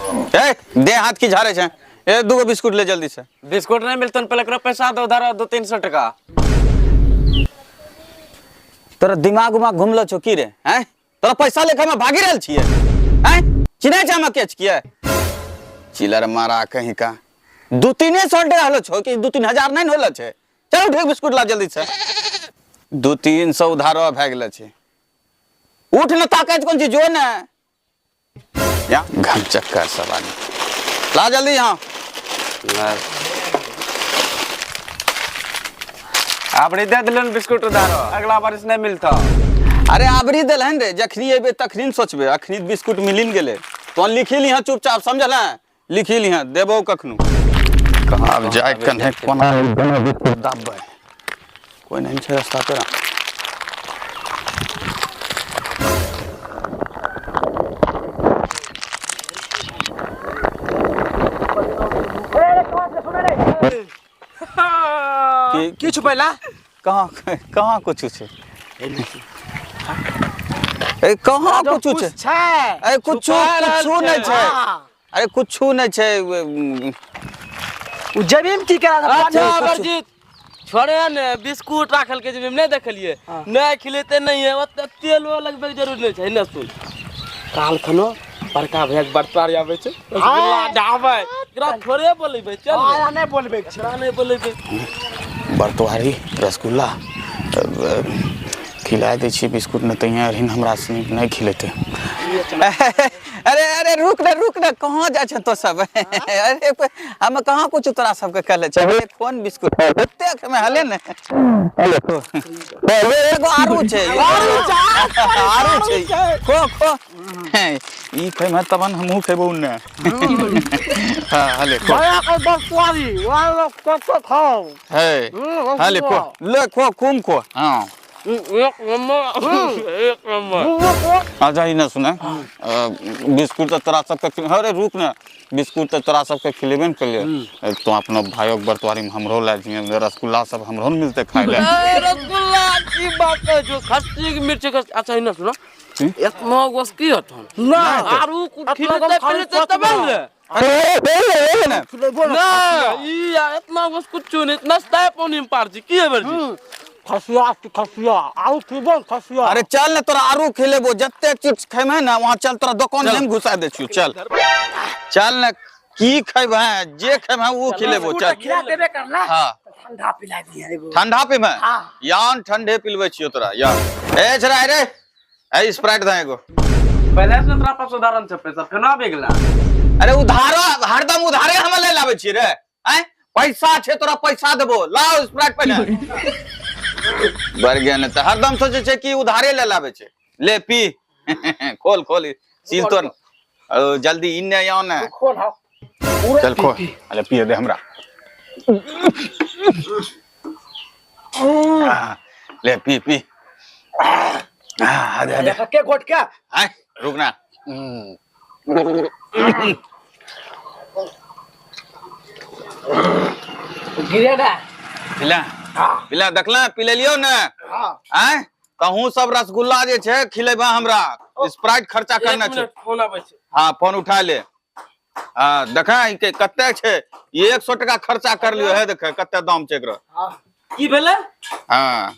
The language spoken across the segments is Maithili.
ए दे हाथ की झाड़े छै ए दूगो बिस्कुट ले जल्दी से। बिस्कुट नहीं मिलतन पहले एकरा पैसा दो, उधार 200-300 टका। तोरा दिमाग उमाग घुमलो छौ की रे? हैं तोरा पैसा लेके हम भागी रहल छियै? हैं चिन्है छै हम के छियै? चिलर मारा कहीं का। 200-300 टका होलो छौ कि 2-3 हजार नहीं होलो छै? चल उठ, बिस्कुट ला जल्दी से। 200-300 उधारो भए गेल छै। उठ न, ताकै कोन चीज जो ने या घन चक्कर सब आदमी। ला जल्दी यहाँ। आपने दे दिलन बिस्कुट उधारो, अगला बार नहीं मिलता। अरे आबरी देलहन रे, जखनी एबे तखनी न सोचबे। अखनी बिस्कुट मिली न गेले तो लिखी लिहा चुपचाप, समझल? लिखी लिहा, देबो कखनो। कहाँ आब जाय कन्हे कोना बिस्कुट दाबबै, कोई नहीं छै रास्ता तोरा। की की छुपैला? कहाँ कहाँ कुछ छै? ए कहाँ कुछ छै? छै। ए कुछ छुपा रहल कुछ नहीं छै। छै। अरे कुछ नहीं छै। उ जमीन की करा? अच्छा अमरजीत छोड़े ने, बिस्कुट राखल के जेबी में नहीं देखलिए, नहीं खिलेते नहीं है, ओते तेल वो लगबे के जरूरत नहीं छै। ने सुन, काल खनो बड़का भैया के बर्तारी आबै छै, रसगुल्ला ढाबै, एकरा थोड़े बोलेबै, चल। आया नहीं बोलबे के छै। एकरा नहीं बोलेबै। बरतोहारी रसगुल्ला खिला दै छियै बिस्कुट, नहि तऽ यहाँ रहिन हमरा से नहि खिलेतै। अरे अरे रुक ने, रुक ने, कहाँ जाइ छ तो सब? अरे हम कहाँ कुछ तोरा सबके कहले छै? अरे कोन बिस्कुट ओतेक हमे हले ने, एगो आरू छै, आरू छै, खो खो। ई खेमे तबन हमहूँ खेबौ ने। हाँ हले खो। भैया के बरतुआरी वहाँ कत खाओ। है हले खो, ले खो, खूम खो। हाँ एक नंबर, एक नंबर। अच्छा ई न सुने, बिस्कुट तऽ तोरा सबके अरे रुक ने, बिस्कुट तऽ तोरा सबके खिलेबे ने केलियै, तो अपनो भाइयों के बरतवारी में हमरो लए जइहे, रसगुल्ला सब हमरो ने मिलते खाय ले। ए, रसगुल्ला की बात है जो खस्सी की मिर्च खस्सी। अच्छा इना सुनो, इतना गोस की हतन ना आरू कुछ खिलेते पिलेते तब ने। अरे ने ना ई यार इतना गोस कुछ नहीं, इतना स्टाइल पानी में पार छी की है बरजी। खसिया खसिया आउ खिबो खसिया। अरे चल ने, तोरा आरू खिलेबो, जते चीज खेमे ने वहाँ चल, तोरा दुकान में घुसा दे छियो, चल चल ने, की खेबे जे खेबे वो खिलेबो, चल। खिला देबे करला। हाँ। ठंडा पिला दिया एगो। ठंडा पीबे? हाँ। यान ठंडे पिलबै छियो तोरा या। ए छरा रे, ए स्प्राइट दे एगो। पहले से तोरा पास उदाहरण छै पैसा फेनो आबि गेला। अरे उधारो हरदम उधारे हम ले लाबै छी रे। आय पैसा छै तोरा, पैसा देबो, लाओ स्प्राइट पहिने। बढ़ गया ने तऽ हरदम सोचै छै कि उधारे ले लाबै छै। ले पी, खोल खोल सील तोड़ जल्दी, इन्ने आउ ने। खोल हां। चल खोल, अरे पिए दे हमरा। हाँ, ले पी पी। हाँ, दे दे। के घोट के। आय रुक ना। गिरे ना। पिला पिला, देखला पी लेलियौ ने? हां। आय कहूँ सब रसगुल्ला जे छै खिलेबा हमरा, स्प्राइट खर्चा एक करना छै। मिनट, फोन आबै छै। हाँ फोन उठा ले। हाँ देखा ई के कते छै, 100 टका खर्चा कर लियो है, देख कते दाम छै एकरो। की भेलै? हाँ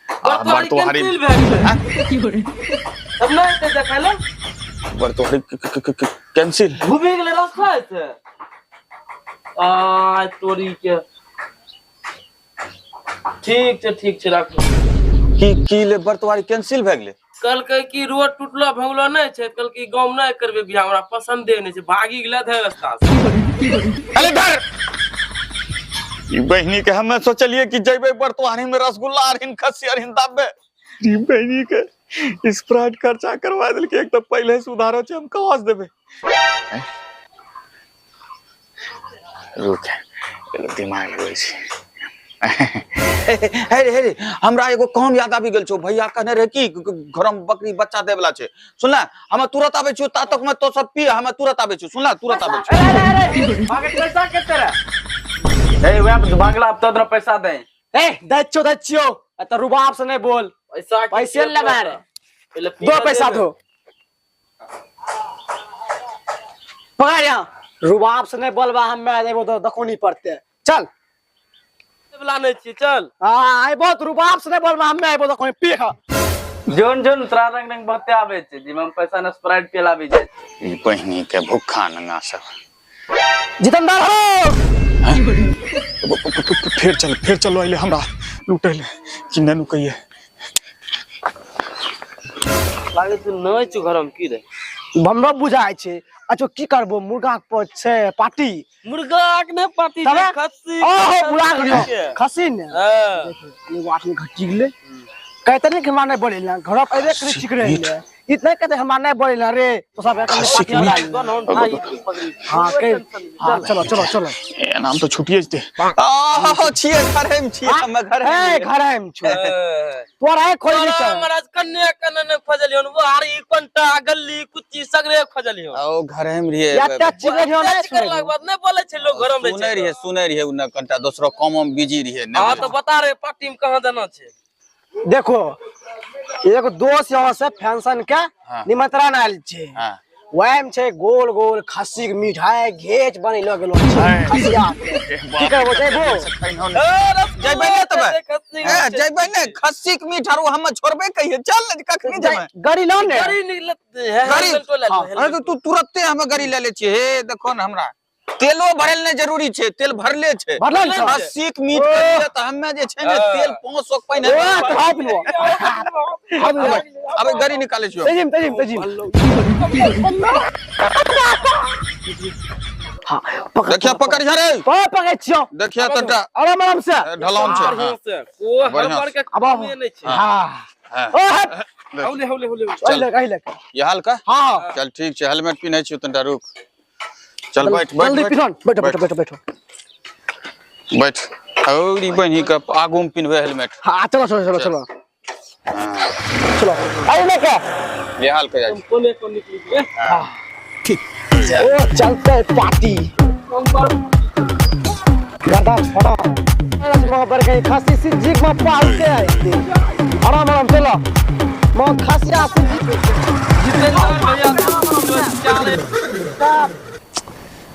आ बरतुहारी बरतुहारी कैंसिल भए गेलै, तब नहि एतै देखै लए। बरतुहारी कैंसिल घूमि गेलै रास्ता से आ तोरी के। ठीक छै, ठीक छै, राखू। की की ले बरतुहारी कैंसिल भए गेलै? कहलकै कि रोड टूटलो भंगलो नहि छै, कहलकै गाँव नहि करबै बियाह, हमरा पसन्दे नहि छै, भागी गेलै धर रास्ता से। अरे धर ई बहिनी के, हमे सोचलिए कि जइबै बरतुहारी में रसगुल्ला अरहिन खस्सी अरहिन दाबे, ई बहिनी के स्प्राइट खर्चा करवा देलकै। एक तऽ पहिले से उधारो छै, हम कहाँ से देबै? रुक, दिमाग लगबै छी। हे रे, हे रे, हमरा एगो काम याद आबि गेल छौ। भैया कहने रहे कि घर में बकरी बच्चा दे वाला छै। सुनला, हम तुरंत आबै छियौ, ता तक में तो सब पी, हम तुरंत आबै छियौ। सुनला, तुरंत आबै छियौ। अरे अरे अरे भागे पैसा कते रे? ए वएह भागला, अब तो तोरा पैसा दे। ए दै छियो, दै छियो, त रुबाब से नहीं बोल। पैसा पैसे लेबे रे। पहिले दो पैसा दो। पकड़ यहाँ रुबाब से नहीं बोलबा हम मैं एबो तो देखो नहीं पड़ते चल वाला नहीं छियै चल। हां आइबो तो रुबाब से नहीं बोलबा हम मैं एबो देखो पी खा। जोन जोन तोरा रंग रंग बहुते आबै छै जिमे हम पैसा न स्प्राइट पिलाबी जाइ छै। ई बहिनी के भूखा नंगा सब। जितेंद्र हो फेर चलो अइले हमरा लूटैले कि ननु कहिए लागे तू नहि छु घरम की रे। हमरा बुझाय छै। अच्छा की करबो मुर्गा पर छै पार्टी। मुर्गा के नहि पार्टी छै खस्सी। ओहो मुर्गा के खस्सी ने। हां एगो आदमी घटी गेलै कहते नहीं कि हमरा नहीं बोले ना घर पर अबे करे चिक रहे इतना कहते हमरा नहीं बोले ना रे तो सब एक पार्टी हां के हां चलो चलो चलो ए नाम तो छुटिए जते। आहो छिए घरे में छिए हम घरे ए घरे में छु तोरा है खोल तोरा महाराज कन्ने कन्ने ने खोजलियो वो हारी कोनटा गल्ली कुच्ची सगरे खोजलियो। ओ घरे में रहिए एते चिक रहियो नहीं सुनै बात नहीं बोले छै लोग घर में सुनै रहिए सुनै रहिए उन कनटा दोसरो काम में बिजी रहिए। हां तो बता रे पार्टी में कहां जाना छै। देखो एगो दोस्त यहाँ से फैंसन के निमंत्रण आयल छै। वह में छै गोल गोल खस्सी के मिठाई घेच बनैलो गेलो छै खस्सिया की करबो जइबो जइबै ने तबे ए जइबै ने खस्सी के मीठ आरो हम छोड़बे कहिए चल ने कखनी जइबै गाड़ी लो ने गाड़ी निकलत गाड़ी। अरे तो तू तुरंते हम गाड़ी ले ले छी। हे देखो ने हमरा तेलो भरल ने जरूरी छै तेल भरले छै खस्सी के मीट के त हम्मे जे छै ने तेल 500 के पहिने ओ खाओ पिलबो। अबे गाड़ी निकाले छियो। तजिम तजिम तजिम हां देखिया पकड़ जा रे पकड़ छियो देखिया तटा आराम आराम से ढलान छै। हां ओ हड़बड़ के नहीं छै। हां ओ हौले हौले हौले चल ले ये हाल का। हां चल ठीक छै हेलमेट पिन्है छियो तनटा रुक चल बैठ बैठ जल्दी पिन्हन बैठो बैठो बैठो बैठो बैठ और ई बहिनी के आगू में पिन्हबे हेलमेट। हां चलो चलो चलो चलो चलो आई ने के ये हाल के जाइ कोने कोन निकली गेलै। हां ठीक ओ चलते पार्टी गदा फड़ा मां पर गई खस्सी सी जीक में पालते आई आराम आराम चलो मां खसिया सी जितेंद्र भैया चले।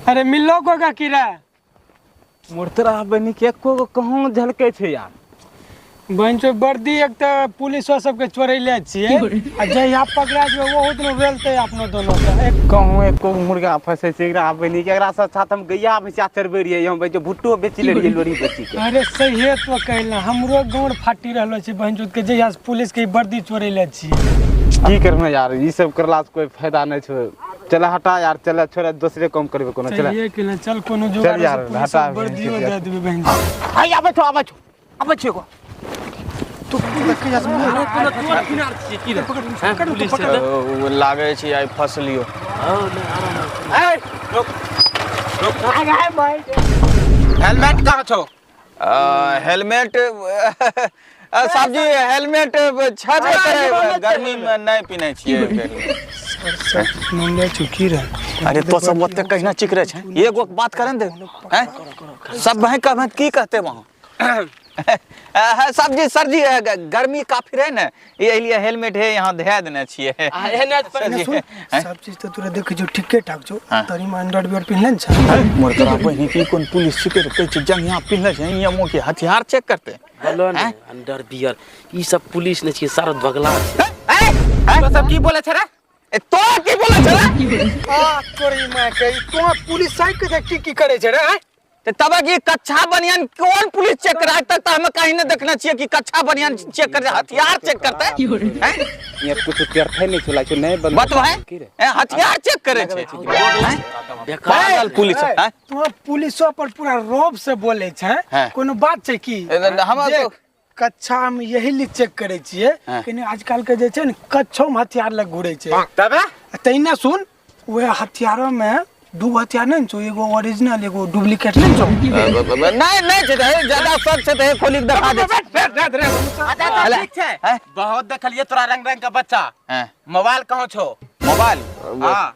अरे मिललो को का कीड़ा मुर्तरा बनी के एको गो कहाँ झलकै छै यार। बहन वर्दी एक तो पुलिस सबके चोरैले छियै आ जहिया पकड़ा जेबै ओहू दिन वेलतै अपनो दोनों के। एक कहूँ एको मुर्गा फसै छै एकरा बनी के एकरा से अच्छा त हम गैया भैंसा चरबै रहियै हम जो भुट्टो बेची ले रहियै लोरी बेची के। अरे सहिए तो कहला हमरो गाँव फाटी रहलो छै बहन के जहिया से पुलिस के वर्दी चोरैले छियै। की करना यार ई सब करला से कोई फायदा नहीं छै। चल हटा यार चल छोड़ दूसरे काम करबे कोनो चल सहिए केला चल कोनो जुगाड़ चल यार हटा वर्दियो दे देबै बहन। हाय आबै छौ आबै छौ आबै छौ एगो तू देख जा अरे कोनो किनार छियै की रे पुलिस छै ओ लागे छै आइ फसलियो। ए रुक रुक आइ भाई हेलमेट कहाँ छौ? हेलमेट साहब जी हेलमेट छबे करे गर्मी में नहीं पिन्है छियै। मामला चुकी रहे। अरे तो सब ओते कहिना चिकरे छै एगो बात करन दे हैं सब भाई कहबे की कहते वहां। साहब जी सर जी गर्मी काफी रहे ने ये लिए हेलमेट है यहाँ धे देने छियै। सब चीज तो तोरा देखे जो ठीके ठाक छौ तरी में अंडरवियर पिन्हले छै। मोर तोरा बहिनी की कोन पुलिस छिके कहै छै जंगिया पिन्हले छै यहाँ मोके हथियार चेक करते बोलो ने अंडरवियर ई सब पुलिस नै छियै सारा बगला छै। तो सब की बोले छै रे? ए तो की बोले छै रे? आ तोरी मां के तो पुलिस साइड के देख की की करे छै रे? ते तब की कच्छा बनियान कौन पुलिस चेक करे तक हम कहीं न देखना छियै कि कच्छा बनियान चेक करे हथियार चेक करते हैं ये कुछ व्यर्थ नहीं चला छै नहीं बंद बतवा है हथियार चेक करे छै बेकार पुलिस है। तो पुलिसो पर पूरा रोब से बोले छै कोनो बात छै की हम कच्छा हम यही लिए चेक करे छियै कि आजकल के जे छै ने कच्छो में हथियार लग घुरे छै तबे तैना सुन वह हथियारो में दू हथियार नहीं छौ एगो ओरिजिनल एगो डुप्लीकेट नहीं छौ। नहीं नहीं छै ज्यादा सब छै त खोली के देखा दे। अच्छा ठीक छै बहुत देखलिए तोरा रंग रंग के बच्चा मोबाइल कहाँ छौ? मोबाइल? हां,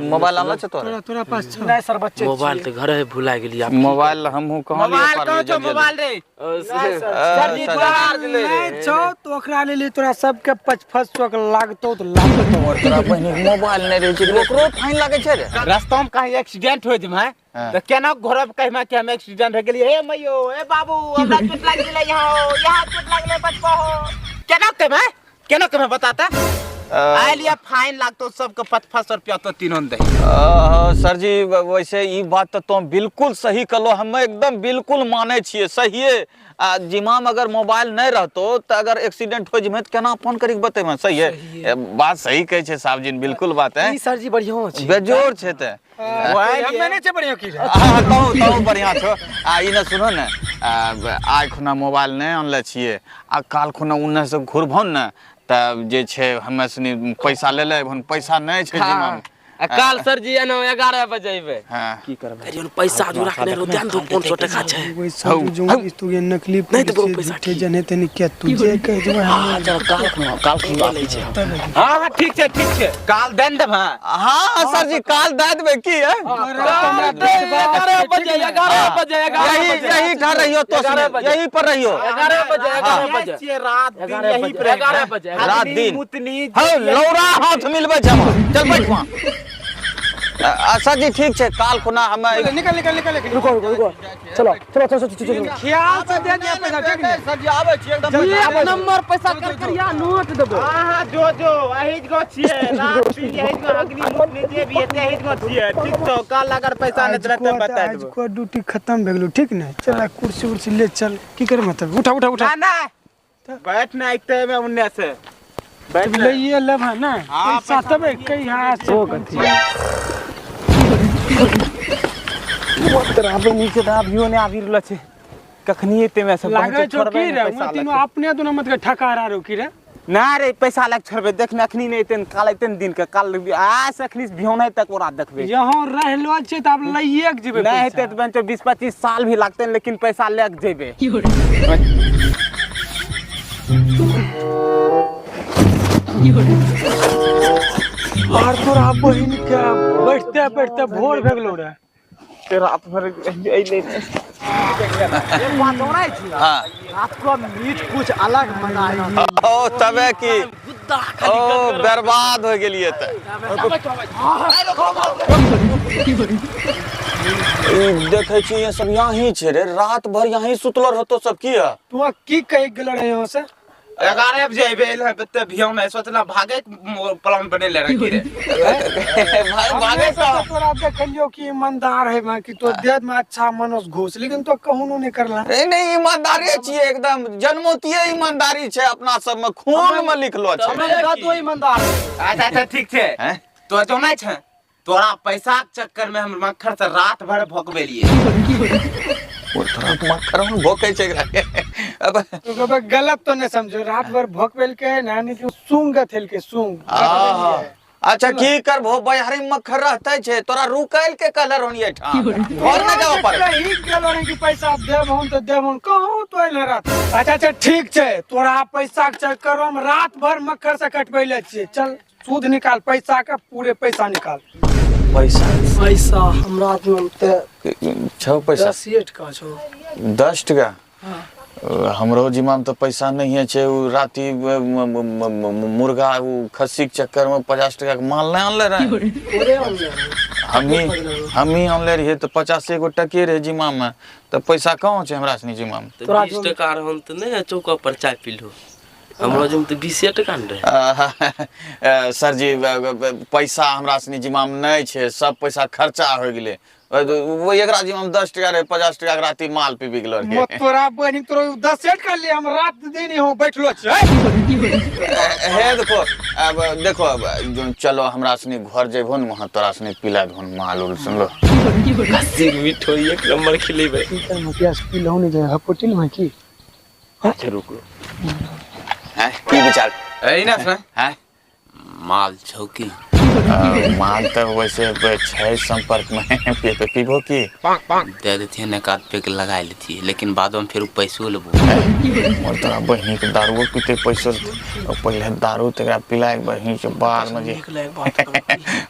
मोबाइल आनलो छ तोरा? तोरा पास छौ? नहीं सर, बच्चे मोबाइल तऽ घरे भुला गेली। मोबाइल हमहूँ कहाँ लिए मोबाइल पारलियै कहाँ छौ? जल्दी। मोबाइल रे। सर जी, चार्ज नहि नहीं रहे। छौ तो ओकरा लेली, तोरा सबके 5500 के लागतो तो लागतो। तोरा बहिनी मोबाइल नहि रहै छै, ओकरो फाइन लागै छै रे। रास्ता में कहीं एक्सीडेंट हो जमे हाँ। तो केना घर पे कहमा कि हम एक्सीडेंट हो गेलियै? हे मैयो, ए बाबू, हमरा चोट लागि गेलै, यहाँ यहाँ चोट लागलै बचबो हो। केना कहमा, केना कहमा बताता? आइल या फाइन लागतो सबके 5500 रुपया तो तीनों दे। सर जी, वैसे ई बात तऽ तुम बिल्कुल सही कहलो, हम एकदम बिल्कुल मानै छियै, सहिए। आ जिमाम अगर मोबाइल नहि रहतो तऽ अगर एक्सीडेंट हो जेबै तऽ केना फोन करी के बतेबै? सहिए, बात सही कहै छै साहब जी, बिल्कुल बात है। ई सर जी बढ़िया छै। बेजोड़ छै तऽ। हमे नहीं छै बढ़िया की रे? हाँ, तहु तहु बढ़िया छौ। आ ई ने सुनो ने, आइ खुना मोबाइल नहि आनले छियै, आ काल खुना उन्ने से घुरबहो ने तब जे छै हमे सनी पैसा ले ले अयबहन, पैसा नहि छै जिमामे। आ काल सर जी एना 11 बजे अयबै। हाँ। की करबै? करियौ ने, पैसा जो राखने रहो, ध्यान दो 500 टका छै। वही सब जो तू ये नकली नहीं तो पुलिस पैसा झूठे जने तनी के तू जे कह जो हाँ, चल काल खुना, काल खुना लै छै। हाँ हाँ, ठीक छै, ठीक छै, काल देन देब। हाँ हाँ सर जी, काल दए देबै की है? 11 बजे, 11 बजे, 11 यही बजे। यही ठहर रहियो तो 11 बजे। यही पर रहियो। 11 बजे, 11 बजे। छियै रात दिन 11 यही बजे, पर 11 बजे। रात दिन। मुतनी। हौ लौरा हाथ मिलबै छै हमरा। चल बैठ वहाँ। सर जी ठीक छै, काल खुना हमे निकल निकल निकल निकल। रुको रुको रुको, चलो चलो चलो चलो चलो। ख्याल से दे दिया पैसा, ठीक ने? सर जी आबै छी एकदम। एक नंबर पैसा कर करिया नोट देबो। हाँ हाँ, जो जो अही गो छियै रात दिन यही गो अग्नि मुतनी जे भी हेतै अही गो छियै। ठीक छौ, काल अगर पैसा नहि देले तऽ बता आज देबो। को ड्यूटी खत्म भए गेलो, ठीक ने? चल आ कुर्सी उर्सी ले चल, की करे मतलब? उठा उठा उठा। ना ना, बैठ ना, एकते में उन्ने से बैठ ना। लइए लेब है ना? हाँ, पैसा तबे कई हाथ से। तोरा बहिनी के तऽ अभियो नहि आबि रहलो छै, कखनी एते में सब लागे छौ छोड़बै की ने रे? पैसा वो तीनों लए के। अपने दोनों मत के ठकारा रो की रे? ना रे, पैसा लग छोड़बै, देख ने, अखनी नहि एते ने, काल एते ने दिन के काल आ से अखनी से बिहान तक ओकरा देखबै। यहाँ रहलो छै तऽ आब लइए के जेबै। नहि पैसा। हेतै तऽ बहन 20-25 साल भी लागतै, लेकिन पैसा लए के जेबै। आर तोरा बहिन के बैठते बैठते भोर भए गेलो रे। रात भर अइले। एक बात और छी। हाँ। रात को मीट कुछ अलग मजा आयल। ओ तबे की ओ बर्बाद हो गेलियै तऽ। ई देखै छी ये सब यहाँ छै रे, रात भर यहाँ सुतलो रहतो सब की है? तू की कहि गेलो रे यहाँ से? 11 बजे अयबै एलै तऽ बिहान है, सोचला भागे के प्लान बनेले रह की रे? भागे। हमे सब तोरा देखलियो कि ईमानदार है मां कि तो देह में अच्छा मनस घुस, लेकिन तो कहूनो नहीं करला। नहीं नहीं, ईमानदारी छियै एकदम, जन्मोतिये ईमानदारी छै अपना सब में, खून में लिखलो छै। तो ईमानदार है। अच्छा अच्छा, ठीक छै। हैं? तो जो नहि छै तोरा पैसा के चक्कर में हम मक्खर से रात भर भोकबेलिए। ओ तोरा मक्खर भोकै छै एकरा के। अब तो कहबे गलत तो नहीं समझो, रात भर भोकबेल के ना नहीं कि सूंग थेल के सूंग। अच्छा की करबो, बहरी मक्खर रहते छै, तोरा रुकैल के कहले रहनी एठाम, घर न जाबऽ पड़े। कही गेलो रहे कि पैसा देब हम तो देब हम, कहूँ तो अइले रात। अच्छा अच्छा ठीक छै, तोरा पैसा के चक्कर में रात भर मक्खर से कटबैले छियै। चल सूद निकाल पैसा के, पूरे पैसा निकाल। पैसा? पैसा हमरा हाथ में ते छौ पैसा। 10 टका छौ। 10 टका? हमरो जिम्मा में तऽ पैसा नहीं छै। उ राति मुर्गा उ खस्सी के चक्कर में 50 टका के माल नहीं आनले रहे। तोरे आनले रहे। हमही आनले रहियै तऽ 50 गो टके रहे जिम्मा में, तऽ पैसा कहाँ छै हमरा सनी जिम्मा में? तऽ 20 टका रहन तऽ नहि चौक पर चाय पीलहो, हमरो जिम तऽ 20 टका ने रहे। सर जी, पैसा हमरा सनी जिम्मा में नहीं छै, सब पैसा खर्चा हो गेलै। वो एकरा जिम्मा में 10 टका रहे, 50 टका के राति माल पीबी गेलो रहे। तोरा बहिन तोरा 10 टका ले हम रात दिन यहाँ बैठलो छै। हे देखो, अब देखो, अब जो चलो हमरा सनी घर जेबहो ने, वहाँ तोरा सनी पिला देबहो माल उल, सुनलो? खस्सी के मीट होई एक नंबर खिलेबै। की कर मुखिया से पीलहु नहीं जाए हपोटिल में की? अच्छा रुको। हैं की विचार? ऐ ना सुन। हैं? माल छौ की? माल तऽ वैसे छै संपर्क में। पीबो की दे देथिन एक आध पेग लगा लेतियै, लेकिन बादो में फेर पैसो लेबो। और तोरा बहिनी के दारुओ पीते पैसो पहिले दारू तकरा पिलाए बहिनी के बाद में जे।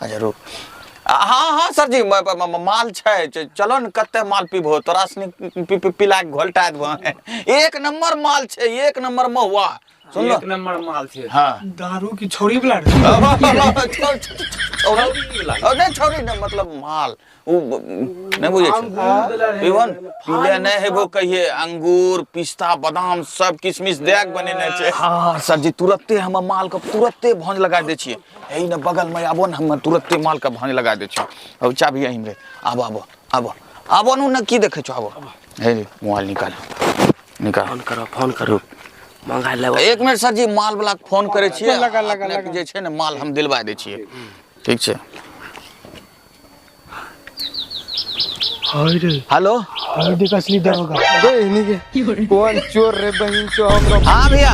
अच्छा रुक। हाँ हाँ सर जी, माल छै, चलो ने कते माल पीबो तोरा सनी पिला के घोलटा देबो। एक नंबर माल छै, एक नंबर महुआ। सुन एक नंबर माल छै। हाँ दारू की छोरी वाला रे। नहीं छोरी नहीं, मतलब माल उ नहीं बुझे छै। पीबन पीले नहीं हेबो कहिए, अंगूर पिस्ता बादाम सब किशमिश दे के बनेने छै। हाँ सर जी, तुरते हम माल के तुरते भांज लगा दै छियै। एहि ने बगल में आबो ने, हम तुरते माल के भांज लगा दै छियै। अब चाबी एहिमे रे, आबो आबो आबो आबो नु ने, की देखै छौ? आबो हे रे, मोबाइल निकाल निकाल। फोन करो, फोन करो, मंगा लेबो। एक मिनट सर जी, माल वाला के फोन करै छियै। लगा, लगा, अपने के लगा। जे छै ने माल हम दिलवा दै छियै। ठीक छै। हेलो हल्दी असली दरोगा। कौन चोर रे बहिन चो हमरो। हाँ भैया,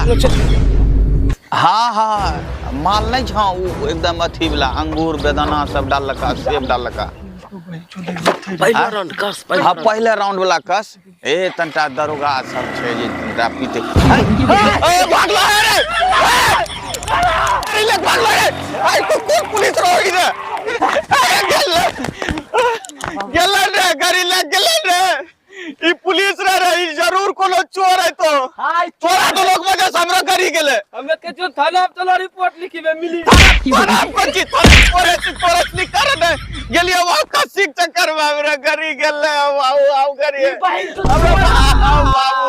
हाँ हाँ माल नहीं छौ उ एकदम अथी वाला अंगूर बेदाना सब डाललका, सेब डाललका। पहला राउंड कस, पहला। हाँ पहले राउंड वाला कस। ए तनटा दरोगा सब छै जे तनटा पीते। ए भागलो है रे, ए ले भागलो रे। आई को कोन पुलिस रही रे? ए गेल गेल रे, गाड़ी ले गेल रे। ई पुलिस रे रे, ई जरूर कोनो चोर है। तो तोरा तो लोग वजह से हमरो गाड़ी गेले। हमे के जो थाना में चलो रिपोर्ट लिखिबे मिली। तोरा कोची तोरा तोरे से तोरे से कर ने गेलियो वहाँ खसी के चक्कर में हमरा गाड़ी गेले। आओ आओ आओ गाड़ी हमरा आओ बाबू,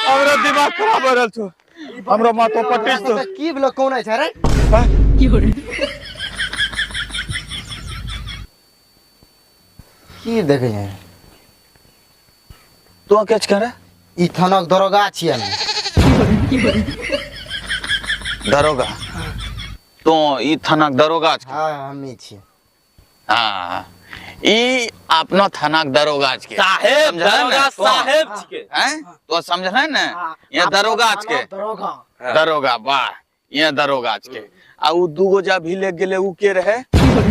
हमरा दिमाग खराब हो रहल छौ, हमरा माथो पटीस तो। की भेलो, कौन छै रे? की देखे छै तू केच करे? ई थानाक दरोगा छियै। दरोगा तो ई थानाक दरोगा छ? हाँ हमी छियै। हाँ ई अपनो थानाक दरोगा छ के। साहेब, समझले ने? दरोगा तो- साहेब छिके। हैं तो समझले ने, ये दरोगा छ के। दरोगा दरोगा, वाह, ये दरोगा छ के। आ उ दूगो जा भी ले गेले उ के रहे?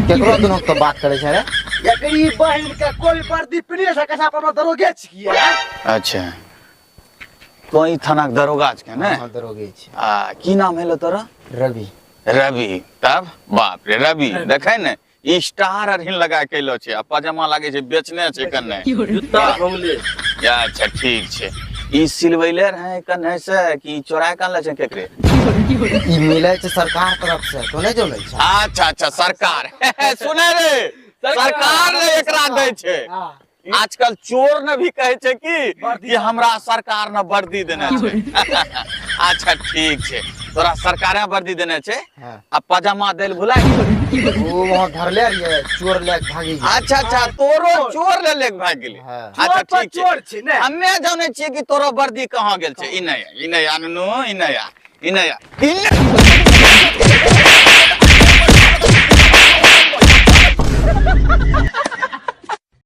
केकरो दुनू तो बात करे छै रे? एकरी बहिन के कोई वर्दी पिन्हे सके छै, अपन दरोगे छियै। अच्छा तो ई थानाक दरोगा छ के ने? हाँ दरोगे छियै। आ की नाम हेलो तोरा? रवि। रवि, तब बाप रे रवि देखे ने ई स्टार अरहिन लगा के अइलो छै, आ पजामा लागे छै बेचने छै कन्ने, जूता घुमले। अच्छा ठीक छै। ई सिलवैले रहे कन्ने से कि चोरा के आनले छै केकरे? ई मिलै छै सरकार तरफ से, तो नहीं जोलै छै। अच्छा अच्छा सरकार। सुने रे, सरकार ने एकरा दै छै। आजकल चोर ने भी कहे छै कि हमरा सरकार ने वर्दी देने छै। अच्छा ठीक छै, तोरा सरकारे वर्दी देने छै। हाँ। आ पजामा देल भुलाय ओ वहाँ धरले रहिए, चोर ले के भागी गेलै। अच्छा अच्छा तोरो चोर ले लेके भाग गेलै। हाँ। अच्छा ठीक छै, चोर छै ने। हमे जानै छियै कि तोरो वर्दी कहाँ गेल छै। ई नहि, ई नहि आननु, ई नहि, ई नहि, ई नहि।